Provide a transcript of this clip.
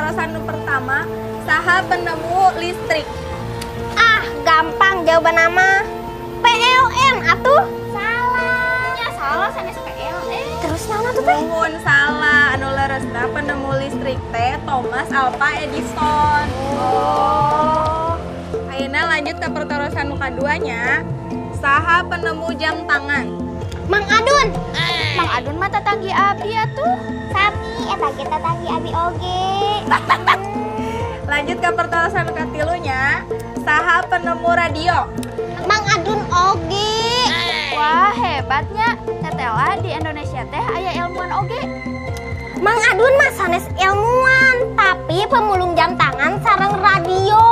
Patarosan nu pertama, saha penemu listrik? Ah, gampang jawabanna mah. PLN atuh. Salah. Ya salah, sanes PLN. Terus naon atuh teh? Muhun, salah. Anu leresna penemu listrik teh Thomas Alva Edison. Oh. Ayeuna lanjut ke pertarosan nu kaduanya. Saha penemu jam tangan? Mang Adun. Mang Adun mah tatanggi abdi atuh. Sami, eta ge tatanggi abi oge. Lanjut ke pertarosan nu katilunya. Saha penemu radio? Mang Adun oge. Wah, hebatnya. Tetela di Indonesia teh aya ilmuwan oge. Mang Adun mah sanes ilmuwan, tapi pemulung jam tangan sareng radio.